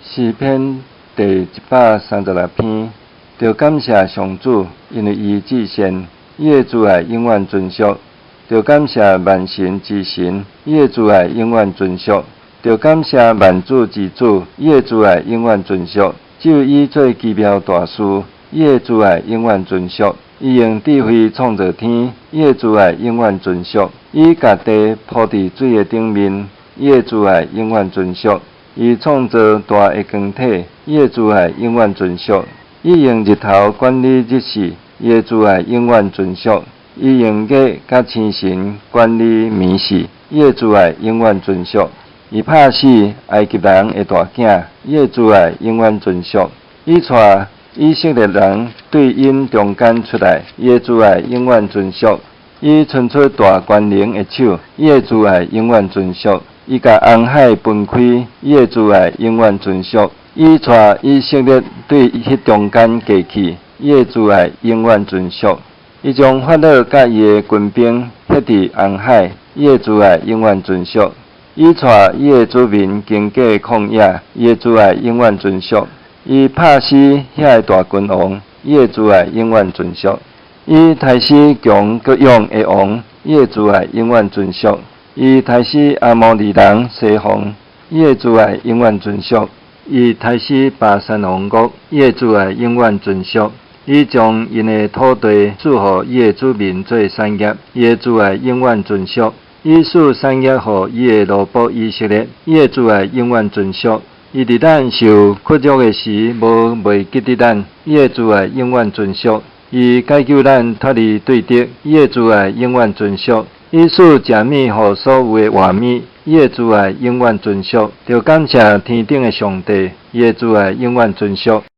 詩篇第136篇，著感謝上主，因為伊至善，伊的慈愛永遠存續。著感謝萬神之神，伊的慈愛永遠存續。著感謝萬主之主，伊的慈愛永遠存續。只有伊做奇妙大事，伊的慈愛永遠存續。伊用智慧創造天，伊的慈愛永遠存續。伊共地鋪佇水的頂面，伊的慈愛永遠存續。伊創造大的光體，伊的慈愛永遠存續。伊用日頭管理日時，伊的慈愛永遠存續。伊用月佮星辰管理暝時，伊的慈愛永遠存續。伊拍死埃及人的大囝，伊的慈愛永遠存續。伊帶以色列人對𪜶中間出來，伊的慈愛永遠存續。伊伸出大權能的手，伊的慈愛永遠存續。伊共紅海分開，伊的慈愛永遠存續。伊帶以色列對彼中間過去，伊的慈愛永遠存續。伊將法老佮伊的軍兵彼佇紅海，伊的慈愛永遠存續。伊帶伊的子民經過曠野，伊的慈愛永遠存續。伊拍死遐个大君王，伊的慈愛永遠存續。伊刣死強閣勇的王，伊的慈愛永遠存續。伊刣死阿摩利人西宏，伊的慈愛永遠存續。伊刣死巴珊王惡，伊的慈愛永遠存續。伊將𪜶的土地賜予伊的子民做產業，伊的慈愛永遠存續。伊賜產業予伊的奴僕以色列，伊的慈愛永遠存續。伊佇咱受屈辱的時，無袂記得咱，伊的慈愛永遠存續。伊解救咱脫離對敵，伊的慈愛永遠存續。伊賜食物予所有的活物，伊的慈愛永遠存續。著感謝天頂的上帝，伊的慈愛永遠存續。